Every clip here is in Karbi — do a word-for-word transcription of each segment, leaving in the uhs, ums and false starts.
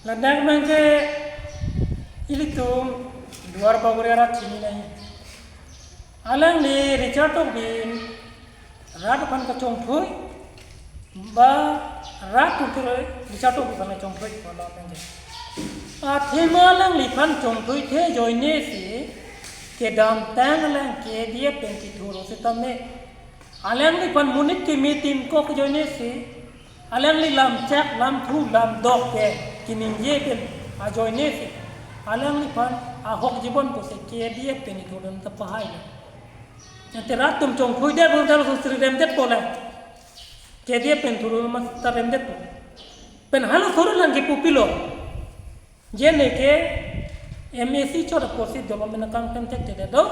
Ladak abangke ilitum Duar Bagori arat chini nai. Alangli Richard Tokbi rat aphan kachongthui, ba rat atum ke Richard Tokbi aphan kachongthui pulo abangke. Athema alangliphan chongthuithe ajoinesi kedamtang alang K D F pen kethur setame alangliphan monit keme tim kok ajoinesi alangli lamchak, lamthu, lamdok ke kiningje pen ajoinesi alangliphan ahok jibon pusi K D F pen ithurdun ta pahai. Ante rat atum chongthuidet bang talo sosri remdet pulo. K D F pen thurun mas ta remdet pulo. Pen halaso alang ke pupilo. Je neke M A C chot apotsi development akam pen thekthedet do.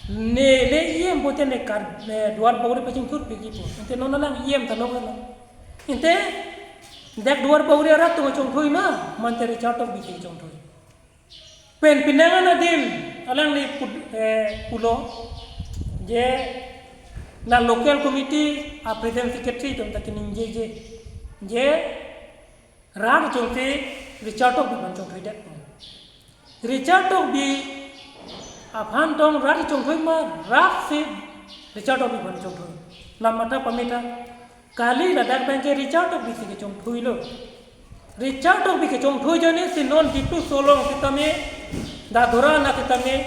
Ne le E M pulote ne kar, ne Duar Bagori pachingthurpi kipu. Ante non alang E M ta lo kan. Ante dak Duar Bagori arat atum chongthui ma, mate Richard Tokbi si chongthui. Pen penang an adim alangli put-, eh, pulo je la local committee a president secretary atum ta kiningjeje. Je rat chongthui Richard Tokbi aphan chongthuidet. Richard Tokbi aphan tong rat chongthui ma, rat si Richard Tokbi aphan chongthui. La matha pametha. Kali ladak abangke Richard Tokbi si kachongthuilo. Richard Tokbi kachongthui ajoinesi non Diphu along setame, Dadora na setame,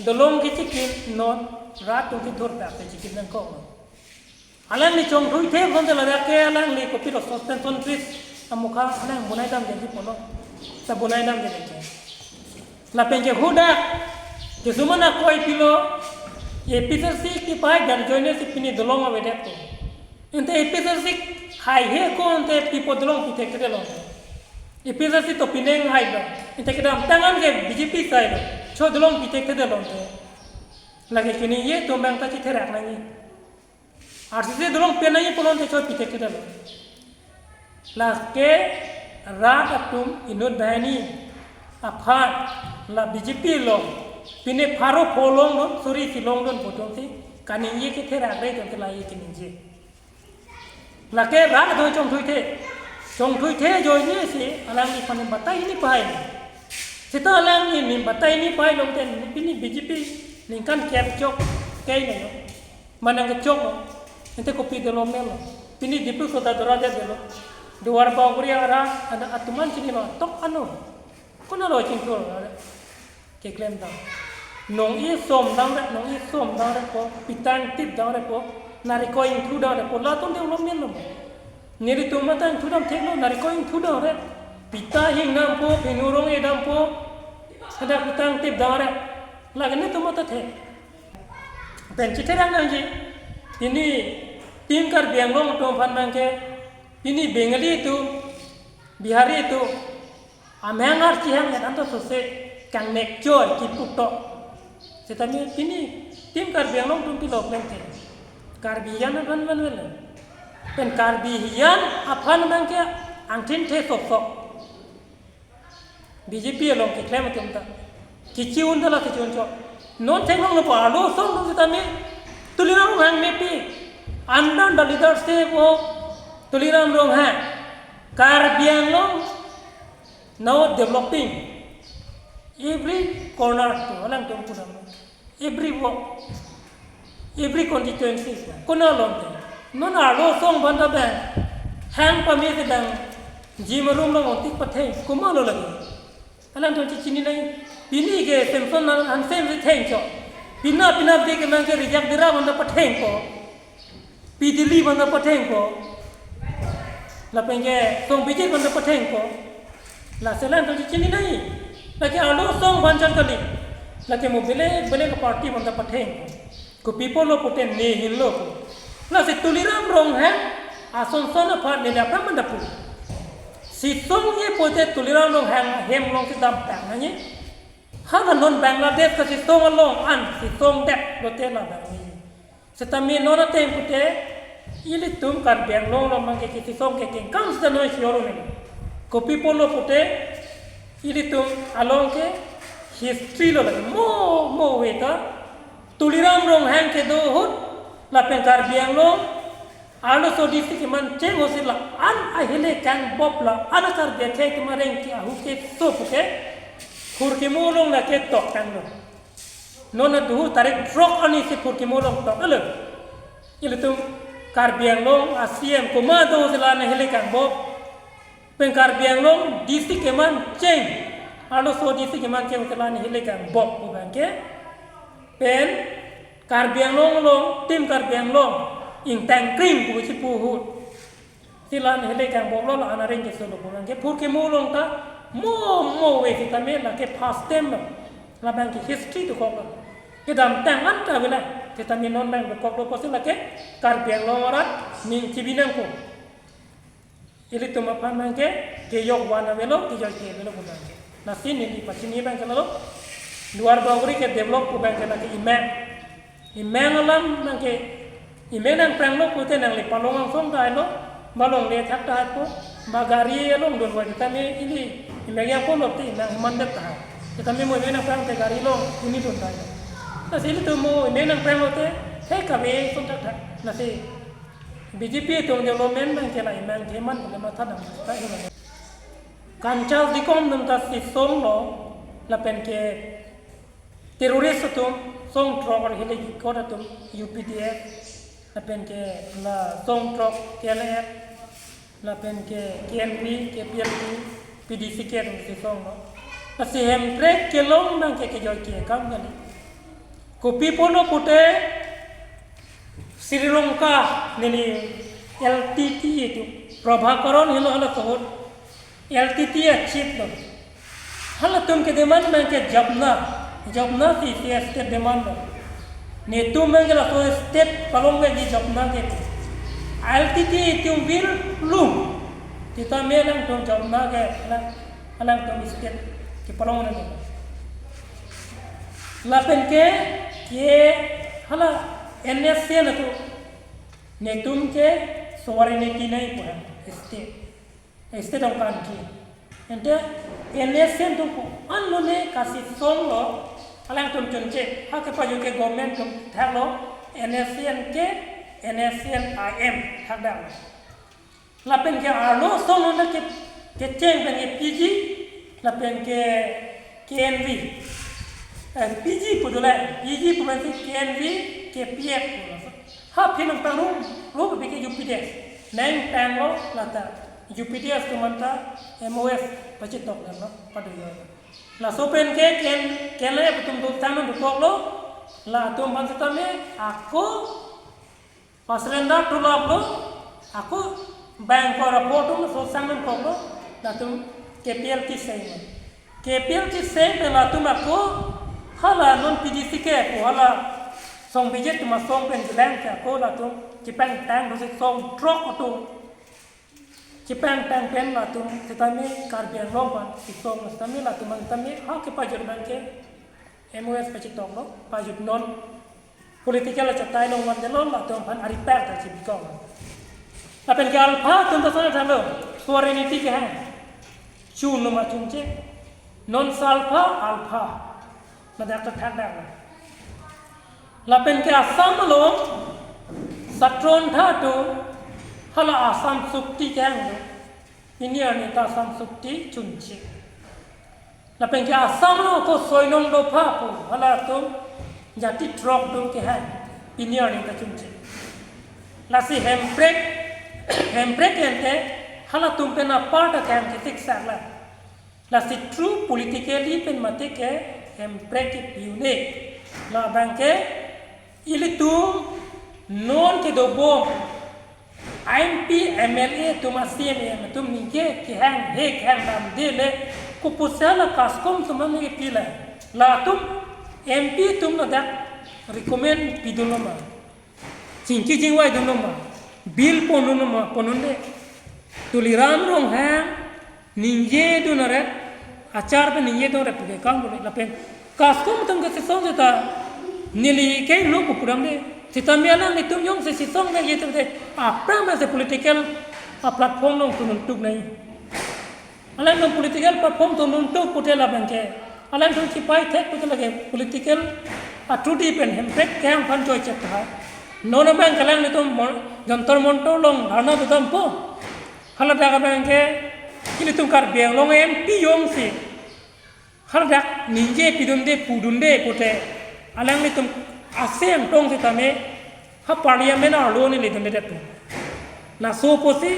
dolong kechikim non rat atum kethur dak kechikim nangkok. Alangli chongthuithe bonte ladak ke alangli kopilo suspension bridge amukha alang bonai damji pulo. Ta bonai damji. Lapen ke hadak kisuman akoi pilo, A P H L C kipai dak ajoinesi pini dolong avedet ko. Ante A P H L C haihe ko ante pipo dolong pithekthe lo. A P H L C to pineng hai lo. Ante kedamtang an ke B J P sai lo. Cho dolong pithekthe lo ante. Lake kini itum abang ta chitherak nangji. R C C dolong pen nangji pulote choi pithekthe lo. Lake rat atum inut banghini aphan la B J P along pine pharo pho longdun, suri si longdun puthot si kaningje ketherak re atum ke la-e kaningje. Lake rat atum chongthuithe. Chongthuithe ajoinesi alangliphan batai hini pahai. Seta alangli batai hini pahai lote pini B J P ningkan kep chok kai na yo. Manang kechok lo. Ante kopi dolo melo. Pini Diphu sota dora de dolo. Duar Bagori arat atum an chinilo. Tok ano. Konat lo chingthur keklem dam. Nong-i som damre, nong-i som damre ko, pitang tip damre ko, narikoi ingthu damre ko, latum development lo. Nelitum matang thu dam theklo, narikoi ingthu damre. Pita hing dampo, phinu rong-e dampo, hadak pitang tip damre. Lake netum matha thek. Pen chitherak nangji. Pini Team Karbi Anglong atum aphan abangke, pini Bengali atum, Bihari atum, amahang archihang nat anto sose kangnek choi kiputok. Setame pini Team Karbi Anglong atum pilo klem the. Karbi hijan aphan manvel. Pen Karbi hijan aphan abangke angthin the sok sok. B J P along keklem atum ta. Kechi-un ta la kechi-un chok. Non theklonglo po arlo asong atum setame Tuliram Ronghang mepi. Under the leadership of Tuliram Ronghang, Karbi Anglong now developing. Every corner to alangtum pudam. Every walk, every constituency. Konat lo te. Non arlo asong aphan ta bang hang pame te bang gym room along tik patheng. Komatlo lake. Alangtum chechini nai. Pini ke Samson Hanse si thengchok. Pina pina de ke nang ke Rijak Dera aphan ta pathengpo. Pi Delhi aphan ta pathengpo. Lapen ke Song Bijit aphan ta pathengpo. Lasi alangtum chechini nai. Lake arlo asong aphan chot kali. Lake mo belek belek party aphan ta pathengpo. Kopi pulo pute ne hinlo. Lasi Tuliram Ronghang asonson aphan neli aphrang manda pu. Sisong ye pute Tuliram Ronghang ahem along si dam tang nangji. Hala non Bangladesh ka sisong along an sisong det lote la dam nangji. Setame non ateng pute ilitum Karbi Anglong along abangke kesisong ke kengkam sita noi si oru nangji. Kopi pulo pute ilitum along ke history lo lake mo mo we ta Tuliram Ronghang kedo ahut lapen Karbi Anglong Arloso D C keman cheng hosi la-an ahile kangbop, la-an Karbi akhei atum areng ke ahu keso puke Phurkimo along lake toktanglo. Non aduhu tarik throk arni si Phurkimo along toklo. Ilitum Karbi Anglong a C M komat do hosi la-an ahile kangbop. Pen Karbi Anglong D C keman cheng, arloso D C keman cheng hosi la-an ahile kangbop pu abangke. Pen Karbi Anglong along, Team Karbi Anglong ingtangkring pusi pu ahut si la-an ahile kangboplo, la-an areng keso lo pu abangke. Phurkimo along ta mo mo ave sitame lake first time lo. Labangke history dokoklo. Kedamtang anta avelang. Sitame non abang dokoklo pusi lake Karbi Anglong arat ning chibi nangkok. Ilitum aphan abangke kejok van avelo, kejok ke avelo pu abangke. Lasi neli pachini abangke lalo, Duar Bagori ke develop pu abangke lake emang. Emang alam abangke, emang nangpranglo pute nangli palong angsong tahai lo, ba longle thak tahai po, ba gari along dunvoi sitame ili emang ya po lote emang mandet tahai. Sitame mo emang nangprang te gari along ini dun tahai lo. Lasi ilitum mo emang nangprang lote, thek kave angsong thakthak. Lasi B J P atum development abangke la emang theman pu ke matha dam ta hina. Kanchal dikom atum ta si song lo, lapen ke terrorist atum song throk ar hile kikot atum U P D F, lapen ke la song throk K L F, lapen ke K N V, K P L T, P D C K atum si song lo. Lasi Hemprek kelong abangke kejoi ke akam kali. Kopi pulo pute Sri Lanka neli L T T E atum, Prabhakaran helo halaso ahut L T T E a-chief lo. Halatum ke demand abangke Jaffna, Jaffna si isi state demand lo. Netum abangke laso state palong ke di Jaffna ke. L T T E atum vil lum. Sitame alangtum Jaffna ke, alang, alangtum state kepalong nang. Lapen ke, ke hala N S C N atum, netum ke sovereignty nai pu ha, state, state of country. Ante N S C N atum ko-an lone kasi song lo, alangtum chunche, ha kepajut ke government atum thaklo, N S C N ke, N S C N I M thakdam. Lapen ke arloso non ke, kecheng pen ke P G, lapen ke K N V. Eh, P G pu dolang, P G pu pen si K N V, K P F pu dolang. Ha phi nangpangrum, ro pi ke U P D S. Nangpanglo lata, U P D S atum anta M O S pachitok dam lo, pado yo. Laso pen ke K N, K N F atum do tangnon dokoklo, latum aphan sitame ako pa-surrender tulaplo, ako bank ko rapo atum so sang nangkoklo, latum K P L keseng. K P L keseng pen latum ako hala non P D C K pu hala song bijet atum asong pen jilang ke ako latum chepangtang dosi song throk atum chepangtang pen latum sitame Karbi Anglong aphan sisong sitame latum aphan sitame ha kepajut abangke M O S pachitoklo, pajut non political achatai along vandetlo, latum aphan ari per ta chibikong. Lapen ke alpha atum ta sana thalo, sovereignty kehang. Chun lo ma chunche. Non sa alpha, alpha. Ladak ta thakdak lo. Lapen ke Assam along, satron tha atum, hala Assam Sukti kehang lo. Pini arni ta Assam Sukti chunche. Lapen ke Assam along ako soi nong dopha pu, halatum jati throk atum kehang, pini arni ta chunche. Lasi Hemprek, Hemprek ente halatum pen apar ta kehang ketik sakla. Lasi true politically pen mate ke Hemprek ke piu ne. Labangke ilitum non kedobom M P, M L A atum, a C M, M atum ningke kehang he kehang damde le, kopusi la CASCOM atum ningke pila. Latum M P atum ladak recommend pidun lo ma, chingki chingvai dun lo ma, bill pondun lo ma, pondunde. Tuliram Ronghang ningjedun aret, achar pen ningjedun aret puke kam bole lapen CASCOM atum kesisong seta neli ke lo pu pudamde. Sitame alanglitum jongsi sisong nangji atum te aphrang si political a-platform along tunun tuk nai. Alangtum political platform tunun tuk pute labangke, alangtum chipai thek pute lake political authority pen Hemprek kehang aphan joichet tahai. Non abang ke alanglitum mon-, Jantar Mantar along dharna dodampo. Haladak abang ke ilitum Karbi Anglong M P jongsi haladak ningje pidunde pudunde pute alanglitum aseng tong sitame ha Parliament arlo neli dundedetpo. Laso apotsi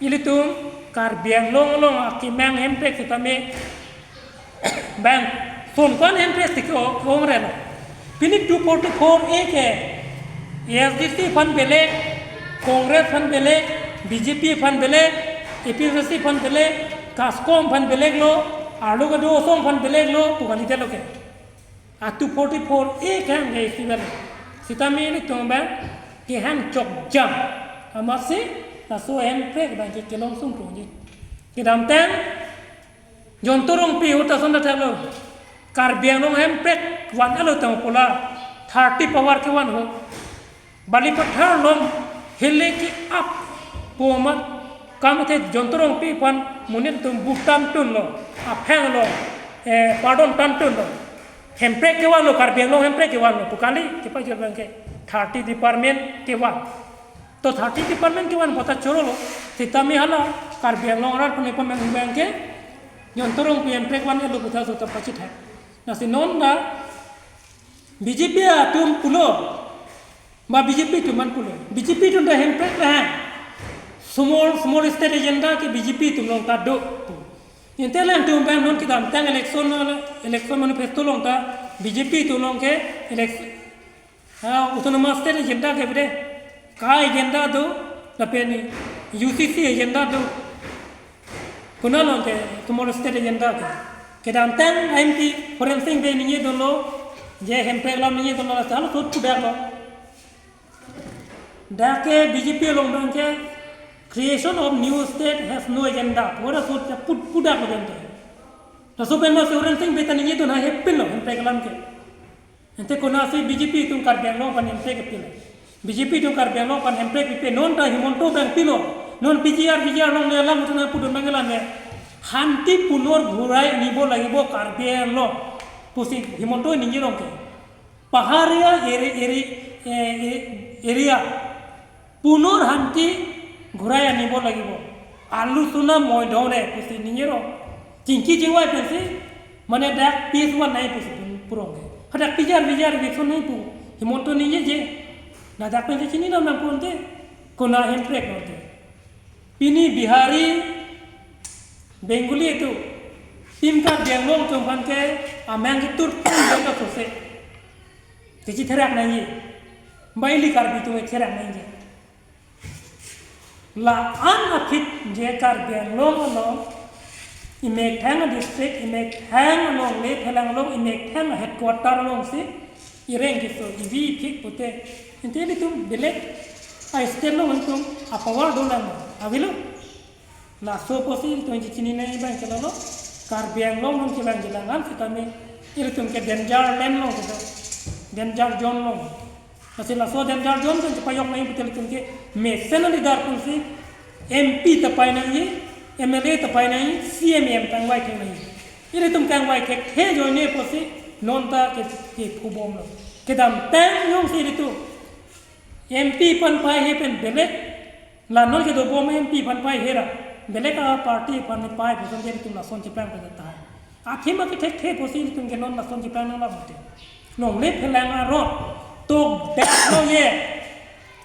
ilitum Karbi Anglong along akemang hemprek sitame bang son ko-an hemprek si ke-ong relo. Pini two forty-four A ke A S D C aphan belek, Congress aphan belek, B J P aphan belek, A P H L C aphan belek, KASCOM aphan belek lo, arlo kedo asong aphan belek lo pu kalidetlo ke. A two forty-four A kehang ke isi bel. Sitame ilitum bang kehang chokjam. Amatsi laso hemprek bang ke kelong sung tungji. Kedamtang John Torongpi ahut ason ta theklo. Karbi Anglong hemprek van-etlo tang pu la thirty power kevan ho. Balipathar along hele ke-ap pu amat kamathe John Torongpi aphan monit atum bu tangtunlo, apheng along, eh, pardon tangtunlo. Hemprek kevanlo, Karbi Anglong hemprek kevanlo pu kali, kepajor bang ke thirty department kevan. To thirty department kevan pu ta chorolo, sitame hala Karbi Anglong arat pune pameng bang ke John Torongpi hemprek van-etlo pu ta so ta pachithek. Lasi non ta B J P atum pulo, ba B J P atum an pulo. B J P atum ta hemprek ra ha. Small, small state agenda ke B J P atum along ta do. Ante alangtum bang non kedamtang election, election manifesto along ta B J P atum along ke election, ha, autonomous state agenda ke bide. Ka agenda do, lapen U C C agenda do. Konat along ke small state agenda ke. Kedamtang M P Horen Sing Bey ningjedunlo, je hemprek alam ningjedunlo, laso ahut pudaklo. Dak ke B J P along bang ke creation of new state has no agenda. Pura sut put pudaklo bang ke. Laso pen ma Horen Sing Bey ta ningjepinlo hemprek alam ke. Ante konatsi B J P atum Karbi Anglong aphan hemprek pilo. B J P atum Karbi Anglong aphan hemprek pipe, non ta Himanta bang pilo. Non P G R, V G R along le alam uthana pudun bang ke la ne. Shanti punor ghurai anibo lagibo Karbi Anglong pusi Himanta ningje rong ke. Paharia area, area, eh, eh, area punor shanti ghurai anibo lagibo. Alusona moi dhone pusi ningjero. Chingki chingvai pensi, mane dak peace van nai pusi pun purong ke. Hadak P G R, V G R eviction nai pu. Himanta ningjeje. Ladak pensi chini nam nam pun te. Konat hemprek non te. Pini Bihari, Bengali atum, tim Karbi Anglong atum aphan ke amang ketur pun jaka sose. Kechitherak nangji. Ba ili Karbi atum therak nangji. La-an aphi je Karbi Anglong along, imethang district, imethang along le phelang along, imethang headquarter alongsi ireng keso, ivi iphik pute. Ante ilitum belek a state along ilitum apower dolang, avelo. Laso apotsi ilitum chechini nai bang ke lalo, Karbi Anglong along kelang kelang an sitame ilitum ke danger land along kedo, danger zone along. Lasi laso danger zone pen chepajok nai pute ilitum ke mesen alidar atumsi M P ta pai nangji, M L A ta pai nangji, C M, M tangvai thek nangji. Ilitum tangvai thekthe ajoine apotsi non ta ke, kephubomlo. Kedamtang jongsi ilitum M P aphan paihe pen belek, la non kedobom M P aphan paihe ra, belek a party aphan pai puson ke ilitum lason cheplang pen tahai. Athema kethekthe apotsi ilitum ke non lason cheplang nang labote. Longle phelang arong, tokdetlo ye.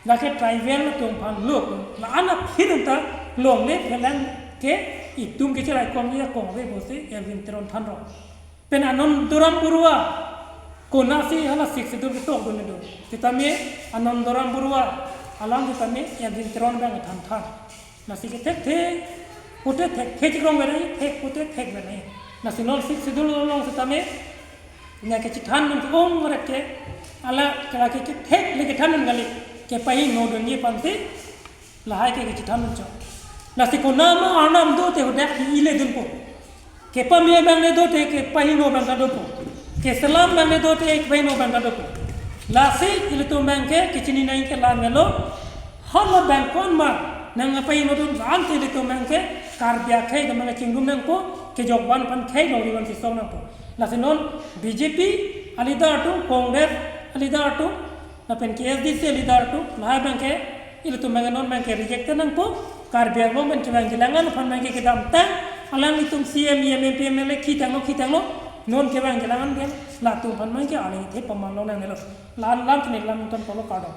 Lake tribal atum aphan lo, la-an aphi ta longle phelang ke itum kecherai kong ye kong ve pusi Elwin Teron thanrong. Pen Anandoram Baruah, konatsi hala Sixth Schedule ketok dun do. Sitame Anandoram Baruah, alang sitame Elwin Teron bang than than. Lasi kethekthe, pute thekthe chikrong beri, thek pute thek beri. Lasi non Sixth Schedule along sitame, nya kechethan dun ong rek ke, ala kala ke kethek le kethan dun kali, kepahingno dunji aphansi, lahai ke kechethan dun chok. Lasi konat ma arnam do te hadak ke ile dunpo. Kepame bang le do te kepahingno bang ta dopo. Keselam bang le do te kepahingno bang ta dopo. Lasi ilitum bang ke kechini nai ke la melo. Hala bang ko-an ma nangpahingno dun ante ilitum bang ke Karbi akhei atum bang chingrum nangpo, kejok van aphan khei longri vansi song nangpo. Lasi non B J P alidar atum, Congress alidar atum, Lapen K S D C leader atum, lahai abangke, ilitum abangke non abangke reject nangpo, Karbi Anglong pen kevang kelang an aphan abangke kedamtang, alanglitum C M, E M, M P, M L A, kithang lo, kithang lo, non kevang kelang an pen, latum aphan abangke aling the paman lonang nelo. Lan lan kene lan ton polo kardom.